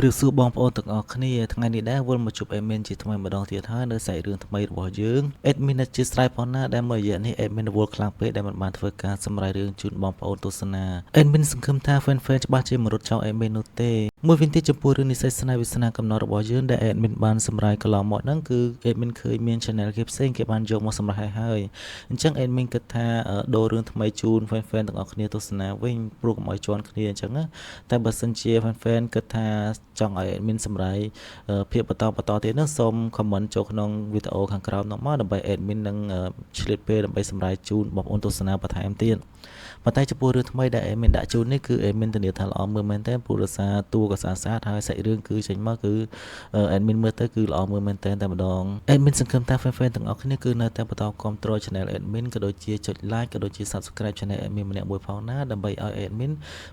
ជំរាបសួរបងប្អូនទាំងអស់គ្នាថ្ងៃនេះដែរវិលមកជួប admin ជាថ្មីម្ដងទៀតហើយនៅសាច់រឿងថ្មីរបស់យើង admin អធិស្ឋានផងណាដែលមួយរយៈនេះ admin រវល់ខ្លាំងពេកដែលមិនបានធ្វើការសម្រាយរឿងជូនបងប្អូនទស្សនា admin សង្ឃឹមថា fan fan ច្បាស់ជាមិនរត់ចោល admin នោះទេមួយវិញទៀតចំពោះរឿងនិស្សិតស្នេហ៍វាសនាកំណត់របស់យើងដែល admin បានសម្រាយកន្លងមកហ្នឹងគឺ admin ឃើញមាន channel គេផ្សេងគេបានយកមកសម្រាយហើយអញ្ចឹង admin គិតថាដូររឿងថ្មីជូន fan fan ទាំងអស់គ្នាទស្សនាវិញព្រោះកុំឲ្យជាន់គ្នាអញ្ចឹងណាតែបើសិនជា fan fan គិតថាចង់ឲ្យ admin សម្រាយភាពបន្តបន្តទៀតនោះសូម comment ចូលក្នុងវីដេអូខាងក្រោមនោះមកដើម្បី admin នឹងឆ្លៀតពេលដើម្បីសម្រាយជូនបងប្អូនទស្សនាបន្ថែមទៀតប៉ុន្តែចំពោះរឿងថ្មីដែល admin ដាក់ជូននេះគឺ admin ធានាថាល្អមើលមែនទែនព្រោះរសារតួក៏ស្អាតស្អាតហើយសាច់រឿងគឺចេញមកគឺ admin មើលទៅគឺល្អមើលមែនទែនតែម្ដង admin សង្ឃឹមថា fan fan ទាំងអស់គ្នាគឺនៅតែបន្តគាំទ្រ channel admin ក៏ដូចជាចុច like ក៏ដូចជា subscribe channel admin ម្នាក់មួយផងណាដើម្បីឲ្យ admin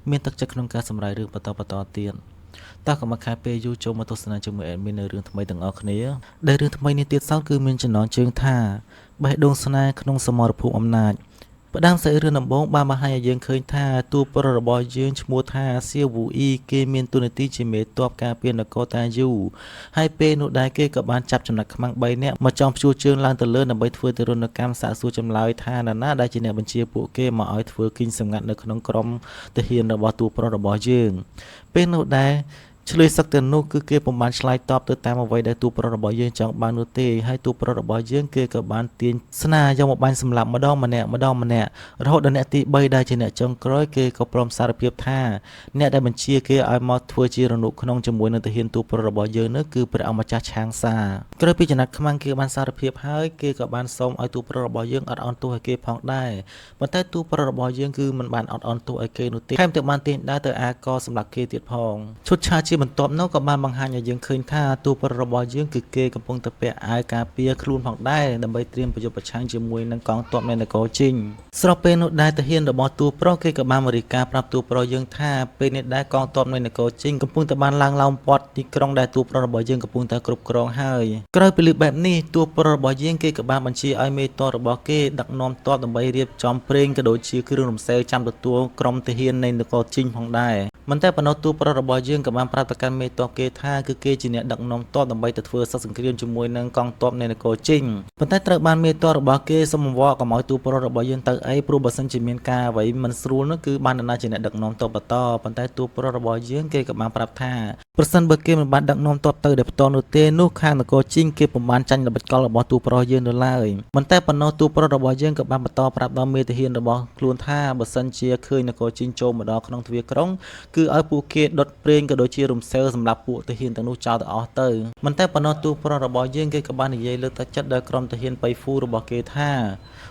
មានទឹកចិត្តក្នុងការសម្រាយរឿងបន្តបន្តទៀតតោះកុំឲ្យខាតពេលយូរចូលមកទស្សនាជាមួយ admin នៅរឿងថ្មីទាំងអស់គ្នាដែលរឿងថ្មីនេះទៀតសោតគឺមានចំណងជើងថាបេះដូងស្នេហ៍ក្នុងសមរភូមិអំណាចផ្ដើមសាច់រឿងដំបូងបានបង្ហាញឲ្យយើងឃើញថាតួប្រុសរបស់យើងឈ្មោះថាសៀវូអ៊ីគេមានតួនាទីជាមេទ័ពការពារនគរតាយូហើយពេលនោះដែរគេក៏បានចាប់ចំណាត់ខ្មាំង3នាក់មកចង់ព្យួរជើងឡើងទៅលើដើម្បីធ្វើទារុណកម្មសាកសួរចម្លើយថានរណាដែលជាអ្នកបញ្ជាពួកគេមកឲ្យធ្វើគីងសម្ងាត់នៅក្នុងក្រុមទាហានរបស់តួប្រុសរបស់យើងពេលនោះដែរឆ្លើយសឹកទៅនោះគឺគេពុំបានឆ្លើយតបទៅតាមអ្វីដែលតួប្រុសរបស់យើងចង់បាននោះទេហើយតួប្រុសរបស់យើងគេក៏បានទាញស្នាយកមកបាញ់សម្លាប់ម្ដងម្នាក់ម្ដងម្នាក់រហូតដល់អ្នកទី3ដែលជាអ្នកចុងក្រោយគេក៏ព្រមសារភាពថាអ្នកដែលបញ្ជាគេឲ្យមកធ្វើជារនុក្នុងជាមួយនឹងទាហានតួប្រុសរបស់យើងនោះគឺព្រះអង្គម្ចាស់ឆាងសាក្រោយពីចំណាត់ខ្មាំងគេបានសារភាពហើយគេក៏បានសូមឲ្យតួប្រុសរបស់យើងអត់អន់ទោសឲ្យគេផងដែរប៉ុន្តែតួប្រុសរបស់យើងគឺមិនបានអត់អន់ទោសឲ្យគេនោះទេថែមទាំងបានទាញដើរទៅអាកសម្រាប់គេទៀតផងឈុតឆាកជាបន្ទាប់នោះក៏បានបង្ហាញឲ្យយើងឃើញថាតួប្រុសរបស់យើងគឺគេកំពុងតែពាក់អាវការពារខ្លួនផងដែរដើម្បីត្រៀមប្រយុទ្ធប្រឆាំងជាមួយនឹងកងទ័ពនៃនគរជីងស្របពេលនោះដែរទាហានរបស់តួប្រុសគេក៏បានមករាយការណ៍ប្រាប់តួប្រុសយើងថាពេលនេះដែរកងទ័ពនៃនគរជីងកំពុងតែបានឡើងឡោមព័ទ្ធទីក្រុងដែលតួប្រុសរបស់យើងកំពុងតែគ្រប់គ្រងហើយក្រោយពីលើបែបនេះតួប្រុសរបស់យើងគេក៏បានបញ្ជាឲ្យមេទ័ពរបស់គេដឹកនាំទ័ពដើម្បីរៀបចំប្រេងក៏ដូចជាគ្រឿងរំសេវចាំទទួលក្រុមទាហាននៃនគរជីងផងដែរមិនតែប៉ុណ្ណោះតួប្រុសរបស់យើងក៏បានប្រាប់ទៅកាន់មេទ័ពគេថាគឺគេជាអ្នកដឹកនាំទ័ពដើម្បីទៅធ្វើសឹកសង្គ្រាមជាមួយនឹងកងទ័ពនៃនគរជីងប៉ុន្តែត្រូវបានមេទ័ពរបស់គេសុំអង្វរកុំឲ្យតួប្រុសរបស់យើងទៅអីព្រោះបើសិនជាមានការអ្វីមិនស្រួលនោះគឺបាននរណាជាអ្នកដឹកនាំទ័ពបន្តប៉ុន្តែតួប្រុសរបស់យើងគេក៏បានប្រាប់ថាប្រសិនបើគេមិនបានដឹកនាំទ័ពទៅដោយផ្ទាល់នោះទេនោះខាងនគរជីងគេពុំបានចាញ់ល្បិចកលរបស់តួប្រុសយើងនៅឡើយមិនតែប៉ុណ្ណោះតួប្រុសរបស់យើងក៏បានបន្តប្រាប់ដល់មេទាហានរបស់ខ្លួនថាបើសិនជាឃើញនគរជីងចូលមកដល់ក្នុងទ្វារក្រុងគឺឲ្យពួកគេដុតប្រេងក៏ដូចជារំសេវសម្រាប់ពួកទាហានទាំងនោះចោលទៅអស់ទៅមិនតែប៉ុណ្ណោះតួប្រុសរបស់យើងគេក៏បាននិយាយលើកទឹកចិត្តដល់ក្រុមទាហានបៃហ្វូរបស់គេថា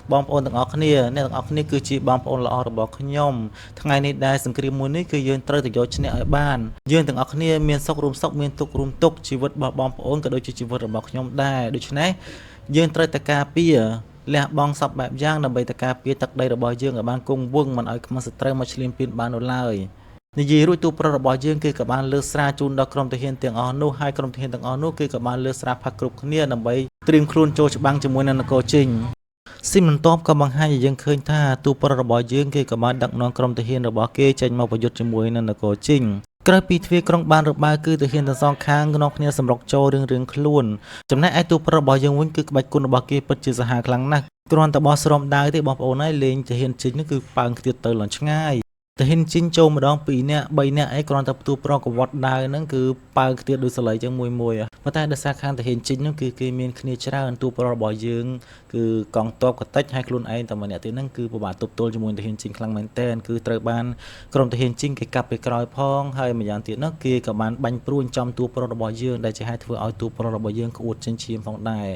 បងប្អូនទាំងអស់គ្នាអ្នកទាំងអស់គ្នាគឺជាបងប្អូនល្អរបស់ខ្ញុំថ្ងៃនេះដែរសង្គ្រាមមួយនេះគឺយើងត្រូវតែយកឈ្នះឲ្យបានយើងទាំងអស់គ្នាមានសុខរួមសុខមានទុក្ខរួមទុក្ខជីវិតរបស់បងប្អូនក៏ដូចជាជីវិតរបស់ខ្ញុំដែរដូច្នេះយើងត្រូវតែការពារលះបង់សពបែបយ៉ាងដើម្បីតែការពារទឹកដីរបស់យើងឲ្យបានគង់វង្សមិនឲ្យខ្មាំងសត្រូវមកឈ្លានពានបាននោះឡើយនិយាយរួចតួប្រុសរបស់យើងគេក៏បានលើកស្រាជូនដល់ក្រុមទាហានទាំងអស់នោះហើយក្រុមទាហានទាំងអស់នោះគេក៏បានលើកស្រាផឹកគ្រប់គ្នាដើម្បីត្រៀមខ្លួនចូលច្បាំងជាមួយនឹងនគរជីងស៊ីមបន្ទាប់ក៏បង្ហាញឲ្យយើងឃើញថាតួប្រុសរបស់យើងគេក៏បានដឹកនាំក្រុមទាហានរបស់គេចេញមកប្រយុទ្ធជាមួយនឹងនគរជីងក្រោយពីទ្វារក្រុងបានរបើគឺទាហានទាំងសងខាងនាំគ្នាសម្រុកចូលរឿងរឿងខ្លួនចំណែកឯតួប្រុសរបស់យើងវិញគឺក្បាច់គុណរបស់គេពិតជាសាហាវខ្លាំងណាស់គ្រាន់តែបោះស្រោមដាវទេបងប្អូនហើយលេងទាហានជីងនោះគឺប៉ើងខ្ទាតទៅឡើងឆ្ងាយទាហានជីងចូលម្ដង2នាក់3នាក់អីគ្រាន់តែផ្ទុះប្រកវត្តដាវហ្នឹងគឺប៉ើងខ្ទាតដូចសលៃចឹងមួយមួយប៉ុន្តែដោយសារខាងទាហានជីងហ្នឹងគឺគេមានគ្នាច្រើនតួប្រុសរបស់យើងគឺកងទ័ពក៏តិចហើយខ្លួនឯងតែម្នាក់ទៀតហ្នឹងគឺពិបាកទប់ទល់ជាមួយទាហានជីងខ្លាំងមែនទែនគឺត្រូវបានក្រុមទាហានជីងគេកាប់ពីក្រោយផងហើយម្យ៉ាងទៀតនោះគេក៏បានបាញ់ព្រួញចំតួប្រុសរបស់យើងដែលជាហេតុធ្វើឲ្យតួប្រុសរបស់យើងក្អួតចេញឈាមផងដែ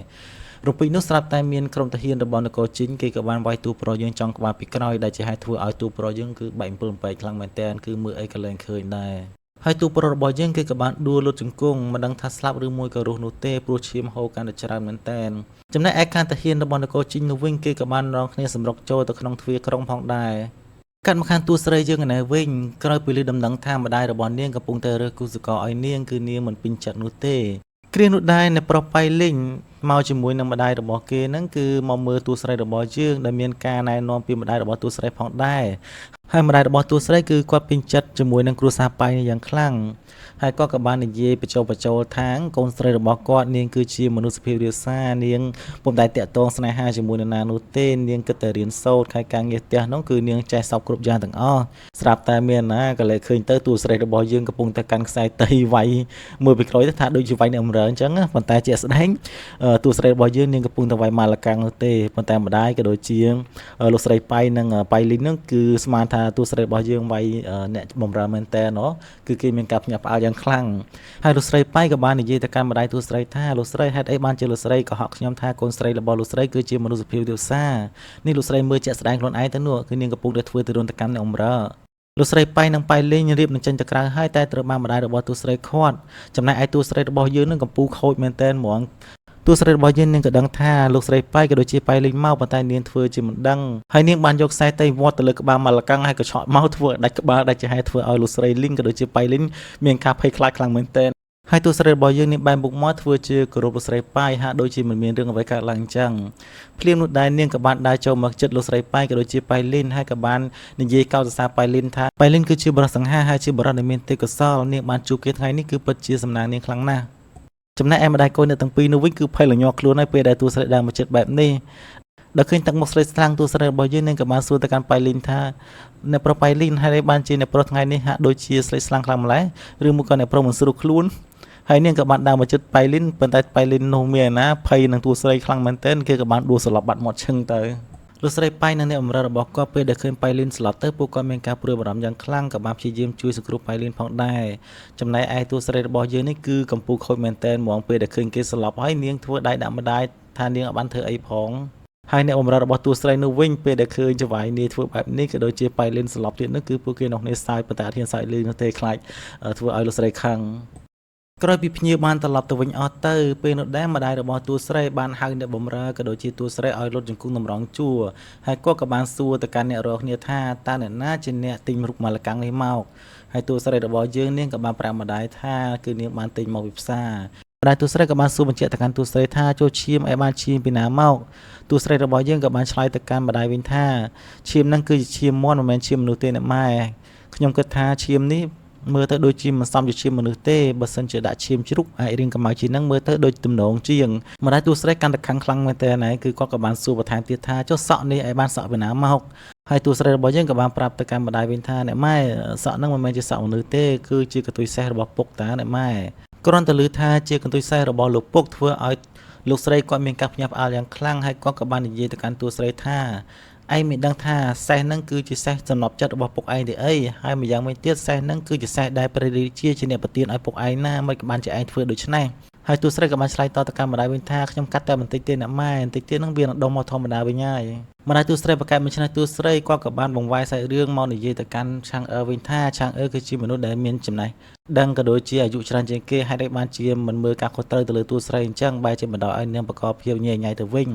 ររំពេចនោះស្រាប់តែមានក្រុមទាហានរបស់នគរជីងគេក៏បានវាយតួប្រុសយើងចង់ក្បាលពីក្រោយដែលជាហេតុធ្វើឲ្យតួប្រុសយើងគឺបែកអំពើអំពែកខ្លាំងមែនទែនគឺមើលអីក៏លែងឃើញដែរហើយតួប្រុសរបស់យើងគេក៏បានដួលលុតជង្គង់មិនដឹងថាស្លាប់ឬមួយក៏រស់នោះទេព្រោះឈាមហូរកាន់តែច្រើនមែនទែនចំណែកឯខាងទាហានរបស់នគរជីងនោះវិញគេក៏បានរងគ្នាសម្រុកចូលទៅក្នុងទ្វារក្រុងផងដែរកាត់មកខាងតួស្រីយើងឯនេះវិញក្រោយពីឮដំណឹងថាម្ដាយរបស់នាងកំពុងតែរើសគូសកលឲ្យនាងគឺនាងមិនពេញចិត្តនោះទេគ្រានោះដែរនៅប្រុសបៃលីងមកជាមួយនឹងម្ដាយរបស់គេហ្នឹងគឺមកមើលតួស្រីរបស់យើងដែលមានការណែនាំពីម្ដាយរបស់តួស្រីផងដែរ ហើយម្ដាយរបស់តួស្រីគឺគាត់ពេញចិត្តជាមួយនឹងគ្រួសារប៉ៃនេះយ៉ាងខ្លាំងហើយគាត់ក៏បាននិយាយបញ្ចុះបញ្ចូលថាកូនស្រីរបស់គាត់នាងគឺជាមនុស្សភាពរាសានាងពុំដែលតាក់ទងស្នេហាជាមួយនរណានោះទេនាងគិតតែរៀនសូត្រហើយការងារផ្ទះនោះគឺនាងចេះសពគ្រប់យ៉ាងទាំងអស់ស្រាប់តែមានណាក៏លេឃើញទៅតួស្រីរបស់យើងកំពុងតែកាន់ខ្សែតីវាយមើលពីក្រោយទៅថាដូចជាវាយអ្នកអមរើអញ្ចឹងប៉ុន្តែជាក់ស្ដែងតួស្រីរបស់យើងនាងកំពុងតែវាយម៉ាឡកាំងនោះទេប៉ុន្តែម្ដាយក៏ដូចជាលោកស្រីប៉ៃនិងប៉ៃលីននឹងគឺស្មានថាតួស្រីរបស់យើងវាយអ្នកបំរើមែនតើណោះគឺគេមានការភ្ញាក់ផ្អើលយ៉ាងខ្លាំងហើយលោកស្រីប៉ៃក៏បាននិយាយទៅកាន់ម្ដាយតួស្រីថាលោកស្រីហេតុអីបានជាលោកស្រីកុហកខ្ញុំថាកូនស្រីរបស់លោកស្រីគឺជាមនុស្សភាពរាបសារនេះលោកស្រីមើលជាក់ស្ដែងខ្លួនឯងទៅនោះគឺនាងកំពុងតែធ្វើទរណកម្មអ្នកបំរើលោកស្រីប៉ៃនិងប៉ៃលេងរៀបនឹងចេញទៅក្រៅហើយតែត្រូវបានម្ដាយរបស់តួស្រីខាត់ចំណែកឯតួស្រីរបស់យើងនឹងកំពូលខូចមែនតើហ្មងតួស្រីរបស់យើងនាងក៏ដឹងថាលោកស្រីប៉ៃក៏ដូចជាប៉ៃលេងមកប៉ុន្តែនាងធ្វើជាមិនដឹងហើយនាងបានយកខ្សែតីវត្តទៅលើក្បាលម៉ាឡកាំងហើយក៏ឆក់មកធ្វើឲ្យដាច់ក្បាលដាច់ជាហេតុធ្វើឲ្យលោកស្រីលីងក៏ដូចជាប៉ៃលីងមានការភ័យខ្លាចខ្លាំងមែនទែនហើយតួស្រីរបស់យើងនាងបែរមុខមកធ្វើជាគោរពលោកស្រីប៉ៃហាក់ដូចជាមិនមានរឿងអ្វីកើតឡើងអញ្ចឹងភ្លាមនោះដែរនាងក៏បានដើរចូលមកចិត្តលោកស្រីប៉ៃក៏ដូចជាប៉ៃលីនហើយក៏បាននិយាយកោតសរសើរប៉ៃលីនថាប៉ៃលីនគឺជាបុរសសង្ហាហើយជាបុរសដែលមានទេពកោសល្យនាងបានជួបគេថ្ងៃនេះគឺពិតជាសំណាងនាងខ្លាំងណាស់ចំណែកឯម្ដាយកូនអ្នកទាំងពីរនោះវិញគឺភ័យលញ័រខ្លួនហើយពេលដែលតួស្រីដើរមកចិត្តបែបនេះដល់ឃើញទឹកមុខស្រីស្លាំងតួស្រីរបស់យើងនាងក៏បានសួរទៅកាន់ប៉ៃលីនថាអ្នកប្រុសប៉ៃលីនហើយបានជាអ្នកប្រុសថ្ងៃនេះហាក់ដូចជាស្លេកស្លាំងខ្លាំងម្ល៉េះឬមួយក៏អ្នកប្រុសមិនស្រួលខ្លួនហើយនាងក៏បានដើរមកចិត្តប៉ៃលីនប៉ុន្តែប៉ៃលីននោះមានឯណាភ័យនឹងតួស្រីខ្លាំងមែនទែនគេក៏បានដួលសន្លប់បាត់មាត់ឈឹងទៅលោកស្រីប៉ៃនិងអ្នកបម្រើរបស់គាត់ពេលដែលឃើញប៉ៃលីនស្លាប់ទៅពួកគាត់មានការព្រួយបារម្ភយ៉ាងខ្លាំងក៏បានព្យាយាមជួយសង្គ្រោះប៉ៃលីនផងដែរចំណែកឯតួស្រីរបស់យើងនេះគឺកំពូលខូចមែនទែនហ្មងពេលដែលឃើញគេស្លាប់ហើយនាងធ្វើដៃដាក់ម្ដាយថានាងអត់បានធ្វើអីផងហើយអ្នកបម្រើរបស់តួស្រីនោះវិញពេលដែលឃើញចវាយនាយធ្វើបែបនេះក៏ដូចជាប៉ៃលីនស្លាប់ទៀតនោះគឺពួកគេនោះនេះសើចប៉ុន្តែអត់ហ៊ានសើចលឺនោះទេខ្លាចធ្វើឲ្យលោកស្រីខឹងក្រោយពីភ្ញៀវបានត្រឡប់ទៅវិញអស់ទៅពេលនោះដែរម្ដាយរបស់តួស្រីបានហៅអ្នកបម្រើក៏ដូចជាតួស្រីឲ្យលុតជង្គង់តម្រង់ជួរហើយគាត់ក៏បានសួរទៅកាន់អ្នករាល់គ្នាថាតើអ្នកណាជាអ្នកទិញរូបម៉ាឡកាំងនេះមកហើយតួស្រីរបស់យើងនាងក៏បានប្រាប់ម្ដាយថាគឺនាងបានទិញមកពីផ្សារម្ដាយតួស្រីក៏បានសួរបញ្ជាក់ទៅកាន់តួស្រីថាចូលឈាមឲ្យបានឈាមពីណាមកតួស្រីរបស់យើងក៏បានឆ្លើយទៅកាន់ម្ដាយវិញថាឈាមហ្នឹងគឺជាឈាមមាន់មិនមែនឈាមមនុស្សទេអ្នកម៉ែខ្ញុំគិតថាឈាមនេះមើលទៅដូចជាមិនសមជាឈាមមនុស្សទេបើសិនជាដាក់ឈាមជ្រូកអាចរាងកម្ៅជាងហ្នឹងមើលទៅដូចទំនងជាងម្ដាយតួស្រីកាន់តែខឹងខ្លាំងមែនទែនហើយគឺគាត់ក៏បានសួរបន្ថែមទៀតថាចុះសក់នេះឲ្យបានសក់ពីណាមកហើយតួស្រីរបស់យើងក៏បានប្រាប់ទៅកាន់ម្ដាយវិញថាអ្នកម៉ែសក់ហ្នឹងមិនមែនជាសក់មនុស្សទេគឺជាកន្ទុយសេះរបស់ពុកតាអ្នកម៉ែគ្រាន់តែឮថាជាកន្ទុយសេះរបស់លោកពុកធ្វើឲ្យលោកស្រីគាត់មានការភ្ញាក់ផ្អើលយ៉ាងខ្លាំងហើយគាត់ក៏បាននិយាយទៅកាន់តួស្រីថាឯងមិនដឹងថាសេះហ្នឹងគឺជាសេះសំណប់ចិត្តរបស់ពុកឯងទេអីហើយម្យ៉ាងវិញទៀតសេះហ្នឹងគឺជាសេះដែលព្រះរាជាជាអ្នកប្រទានឲ្យពុកឯងណាមិនក៏បានជាឯងធ្វើដូច្នេះហើយតួស្រីក៏បានឆ្លើយតបទៅកាន់ម្ដាយវិញថាខ្ញុំកាត់តែបន្តិចទេអ្នកម៉ែបន្តិចទៀតហ្នឹងវានឹងដុំមកធម្មតាវិញហើយម្ដាយតួស្រីប្រកែកមិនឆ្នេះតួស្រីគាត់ក៏បានបង្វែរសាច់រឿងមកនិយាយទៅកាន់ឆាងអឺវិញថាឆាងអឺគឺជាមនុស្សដែលមានចំណេះដឹងក៏ដូចជាអាយុច្រើនជាងគេហើយបានជាមិនមើលការខុសត្រូវទៅលើតួស្រីអញ្ចឹងបែរជាបណ្ដោយឲ្យនាងបង្កភាពញ៉ៃញ៉ៃទៅវិ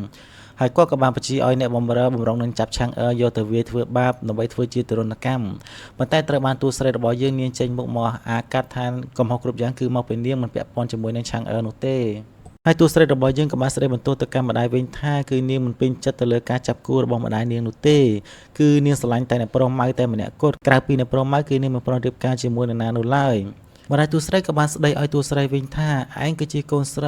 ញហើយគាត់ក៏បានបញ្ជាឲ្យអ្នកបម្រើបំរុងនឹងចាប់ឆាងអឺយកទៅវាធ្វើបាបដើម្បីធ្វើជាទរណកម្មប៉ុន្តែត្រូវបានតួស្រីរបស់យើងនាងចេញមុខមកអាកាត់ថាកំហុសគ្រប់យ៉ាងគឺមកពីនាងមិនពាក់ព័ន្ធជាមួយនឹងឆាងអឺនោះទេហើយតួស្រីរបស់យើងក៏បានស្ដីបន្ទោសទៅកាន់ម្ដាយវិញថាគឺនាងមិនពេញចិត្តទៅលើការចាប់គូរបស់ម្ដាយនាងនោះទេគឺនាងស្រឡាញ់តែអ្នកប្រុសម៉ៅតែម្នាក់គត់ក្រៅពីអ្នកប្រុសម៉ៅគឺនាងមិនព្រមរៀបការជាមួយនរណានោះឡើយម្ដាយតួស្រីក៏បានស្ដីឲ្យតួស្រីវិញថាឯងគឺជាកូនស្រ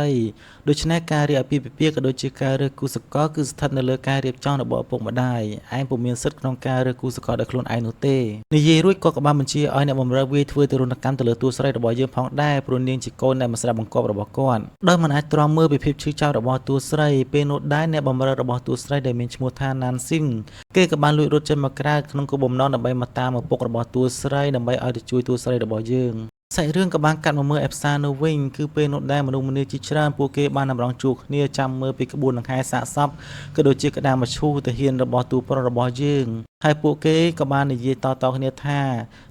ីដូច្នេះការរៀបអាពាហ៍ពិពាហ៍ក៏ដូចជាការរើសគូសកលគឺស្ថិតនៅលើការរៀបចំរបស់ឪពុកម្ដាយឯងពុំមានសិទ្ធិក្នុងការរើសគូសកលដោយខ្លួនឯងនោះទេនិយាយរួចគាត់ក៏បានបញ្ជាឲ្យអ្នកបម្រើវាយធ្វើទរណកម្មទៅលើតួស្រីរបស់យើងផងដែរព្រោះនាងជាកូនដែលមិនស្ដាប់បង្គាប់របស់គាត់ដោយមិនអាចទ្រាំមើលពីភាពឈឺចាប់របស់តួស្រីពេលនោះដែរអ្នកបម្រើរបស់តួស្រីដែលមានឈ្មោះថាណានស៊ីនគេក៏បានលួចរត់ចេញមកក្រៅក្នុងគោលបំណងដើម្បីមកតាមឪពុករបស់តួស្រីដើម្បីឲ្យទៅជួយតួស្រីរបស់យើងសាច់រឿងក៏បានកាត់មកមើលឯផ្សារនោះវិញគឺពេលនោះដែរមនុស្សម្នាជាច្រើនពួកគេបានតម្រង់ជួរគ្នាចាំមើលពីក្បួនដង្ហែសាកសពក៏ដូចជាក្តារមឈូសទាហានរបស់ទូប្រុសរបស់យើងហើយពួកគេក៏បាននិយាយតៗគ្នាថ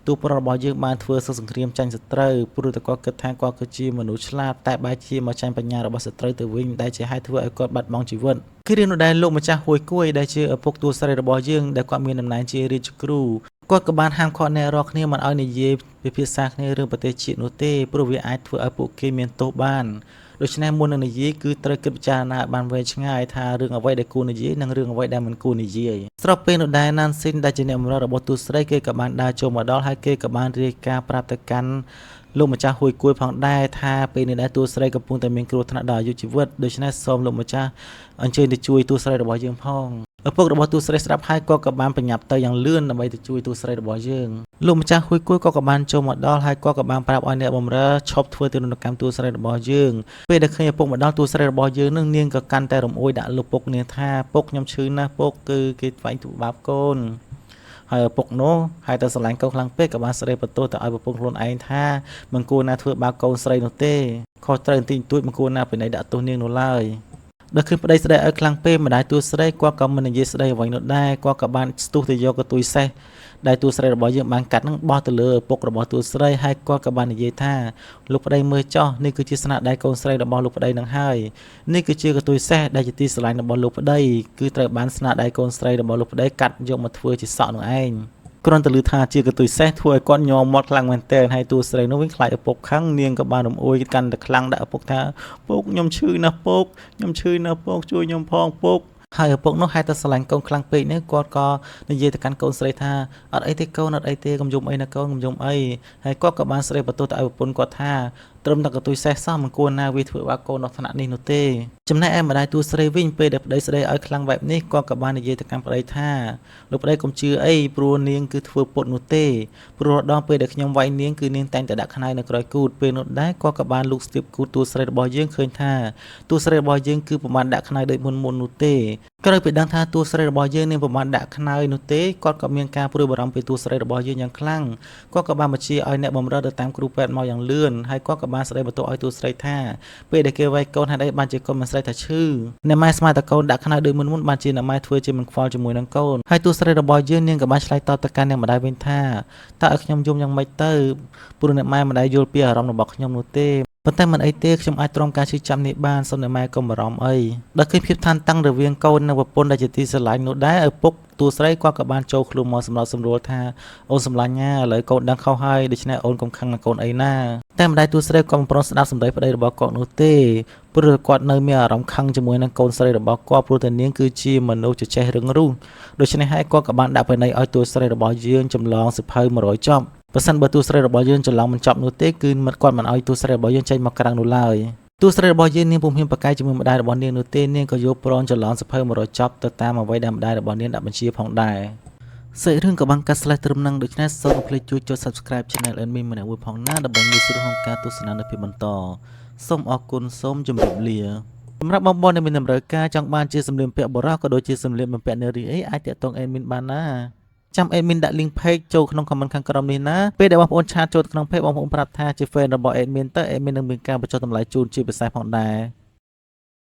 ាទូប្រុសរបស់យើងបានធ្វើសឹកសង្គ្រាមចាញ់សត្រូវព្រោះតែគាត់គិតថាគាត់គឺជាមនុស្សឆ្លាតតែបែរជាមកចាញ់បញ្ញារបស់សត្រូវទៅវិញដែលជាហេតុធ្វើឲ្យគាត់បាត់បង់ជីវិតគឺរឿងនោះដែរលោកម្ចាស់ហួយគួយដែលជាឪពុកតួស្រីរបស់យើងដែលគាត់មានតំណែងជារាជគ្រូគាត់ក៏បានហាមឃាត់អ្នករាល់គ្នាមិនឲ្យនិយាយពិភាក្សាគ្នារឿងប្រទេសជាតិនោះទេព្រោះវាអាចធ្វើឲ្យពួកគេមានទោសបាន ដូច្នេះមុននឹងនិយាយគឺត្រូវគិតពិចារណាឲ្យបានវែងឆ្ងាយថារឿងអ្វីដែលគួរនិយាយនិងរឿងអ្វីដែលមិនគួរនិយាយស្របពេលនោះដែរណានស៊ីនដែលជាអ្នកបម្រើរបស់តួស្រីគេក៏បានដើរចូលមកដល់ហើយគេក៏បានរាយការណ៍ប្រាប់ទៅកាន់លោកម្ចាស់ហួយគួយផងដែរថាពេលនេះដែរតួស្រីកំពុងតែមានគ្រោះថ្នាក់ដល់អាយុជីវិតដូច្នេះសូមលោកម្ចាស់អញ្ជើញទៅជួយតួស្រីរបស់យើងផងឪពុករបស់តួស្រីស្ដាប់ហើយគាត់ក៏បានប្រញាប់ទៅយ៉ាងលឿនដើម្បីទៅជួយតួស្រីរបស់យើងលោកម្ចាស់ហួយគួយក៏ក៏បានចូលមកដល់ហើយគាត់ក៏បានប្រាប់ឲ្យអ្នកបម្រើឈប់ធ្វើទារុណកម្មតួស្រីរបស់យើងពេលដែលឃើញឪពុកមកដល់តួស្រីរបស់យើងនឹងនាងក៏កាន់តែរំអួយដាក់លោកពុកនាងថាពុកខ្ញុំឈឺណាស់ពុកគឺគេថ្វាយទូបាបកូនហើយឪពុកនោះហើយតែស្រឡាញ់កូនខ្លាំងពេកក៏បានស្ដីបន្ទោសទៅឲ្យប្រពន្ធខ្លួនឯងថាមិនគួរណាធ្វើបាបកូនស្រីនោះទេខុសត្រូវបន្តិចបន្តួចមិនគួរណាពិន័យដាក់ទោសនាងនោះឡើយដល់ឃើញប្តីស្ដីឲ្យខ្លាំងពេកម្ដាយតួស្រីគាត់ក៏មិននិយាយស្ដីអ្វីនោះដែរគាត់ក៏បានស្ទុះទៅយកកន្ទុយសេះដែលតួស្រីរបស់យើងបានកាត់នឹងបោះទៅលើឪពុករបស់តួស្រីហើយគាត់ក៏បាននិយាយថាលោកប្តីមើលចោះនេះគឺជាស្នាដៃកូនស្រីរបស់លោកប្តីនឹងហើយនេះគឺជាកន្ទុយសេះដែលជាទីស្រឡាញ់របស់លោកប្តីគឺត្រូវបានស្នាដៃកូនស្រីរបស់លោកប្តីកាត់យកមកធ្វើជាសក់នោះឯងគ្រាន់តែឮថាជាកន្ទុយសេះធ្វើឲ្យគាត់ញ័រមាត់ខ្លាំងមែនទែនហើយតួស្រីនោះវិញខ្លាចឪពុកខឹងនាងក៏បានរំអួយកាន់តែខ្លាំងដាក់ឪពុកថាពុកខ្ញុំឈឺណាស់ពុកខ្ញុំឈឺណាស់ពុកជួយខ្ញុំផងពុកហើយឪពុកនោះហេតុតែស្រឡាញ់កូនខ្លាំងពេកនេះគាត់ក៏និយាយទៅកាន់កូនស្រីថាអត់អីទេកូនអត់អីទេកុំយំអីណាកូនកុំយំអីហើយគាត់ក៏បានស្រីបន្ទោសទៅឲ្យប្រពន្ធគាត់ថាត្រឹមតែកន្ទុយសេះសោះមិនគួរណាវាធ្វើបាបកូនដល់ថ្នាក់នេះនោះទេចំណែកឯម្ដាយតួស្រីវិញពេលដែលប្តីស្ដីឲ្យខ្លាំងបែបនេះគាត់ក៏បាននិយាយទៅកាន់ប្តីថាលោកប្តីកុំជឿអីព្រោះនាងគឺធ្វើពុតនោះទេព្រោះដល់ពេលដែលខ្ញុំវាយនាងគឺនាងតែងតែដាក់ខ្នើយនៅក្រោយគូតពេលនោះដែរគាត់ក៏បានលូកស្ទាបគូតតួស្រីរបស់យើងឃើញថាតួស្រីរបស់យើងគឺពុំបានដាក់ខ្នើយដូចមុនមុននោះទេក្រោយពីដឹងថាតួស្រីរបស់យើងនាងពុំបានដាក់ខ្នើយនោះទេគាត់ក៏មានការព្រួយបារម្ភពីតួស្រីរបស់យើងយ៉ាងខ្លាំងគាត់ក៏បានបញ្ជាឲ្យអ្នកបម្រើទៅតាមគ្រូពេទ្យមកយ៉ាងលឿនហើយគាត់ក៏បានស្ដីបន្ទោសឲ្យតួស្រីថាពេលដែលគេវាយកូនហេតុអីបានជាកូនមិនស្រីថាឈឺអ្នកម៉ែស្មានតែកូនដាក់ខ្នើយដូចមុនមុនបានជាអ្នកម៉ែធ្វើជាមិនខ្វល់ជាមួយនឹងកូនហើយតួស្រីរបស់យើងនាងក៏បានឆ្លើយតបទៅកាន់អ្នកម្ដាយវិញថាតើឲ្យខ្ញុំយំយ៉ាងម៉េចទៅព្រោះអ្នកម៉ែមិនដែលយល់ពីអារម្មណ៍របស់ខ្ញុំនោះទេប៉ុន្តែមិនអីទេខ្ញុំអាចទ្រាំការឈឺចាប់នេះបានសូមអ្នកម៉ែកុំបារម្ភអីដល់ឃើញភាពតានតឹងរវាងកូននិងប្រពន្ធដែលជាទីស្រឡាញ់នោះដែរឪពុកតួស្រីគាត់ក៏បានចូលខ្លួនមកសម្របសម្រួលថាអូនសម្លាញ់ណាឥឡូវកូនដឹងខុសហើយដូច្នេះអូនកុំខឹងនឹងកូនអីណាតែម្ដាយតួស្រីក៏មិនព្រមស្ដាប់សម្ដីប្តីរបស់គាត់នោះទេព្រោះគាត់នៅមានអារម្មណ៍ខឹងជាមួយនឹងកូនស្រីរបស់គាត់ព្រោះតែនាងគឺជាមនុស្សចេះរឹងរូសដូច្នេះហើយគាត់ក៏បានដាក់ពិន័យឲ្យតួស្រីរបស់យើងចម្លងសៀវភៅ100ចប់បើសិនបើតួស្រីរបស់យើងច្រឡំមិនចប់នោះទេគឺមិនគាត់មិនឲ្យតួស្រីរបស់យើងចេញមកក្រៅនោះឡើយតួស្រីរបស់យើងនាងពុំហ៊ានប្រកែកជាមួយម្ដាយរបស់នាងនោះទេនាងក៏យល់ព្រមច្រឡំសៀវភៅ100ចប់ទៅតាមអ្វីដែលម្ដាយរបស់នាងដាក់បញ្ជាផងដែរសាច់រឿងក៏បានកាត់ស្លេះត្រឹមនឹងដូច្នេះសូមកុំភ្លេចជួយចុច Subscribe Channel Admin ម្នាក់មួយផងណាដើម្បីងាយស្រួលក្នុងការទស្សនានៅភាពបន្តសូមអរគុណសូមជម្រាបលាសម្រាប់បងប្អូនដែលមានតម្រូវការចង់បានជាសម្លៀកបំពាក់បុរសក៏ដូចជាសម្លៀកបំពាក់នារីអីអាចទាក់ទង Admin បានណាចាំ admin ដាក់ link page ចូលក្នុង comment ខាងក្រោមនេះណាពេលដែលបងប្អូន chat ចូលក្នុង page បងប្អូនប្រាប់ថាជា fan របស់ admin ទៅ admin នឹងមានការបញ្ចុះតម្លៃជូនជាពិសេសផងដែរ។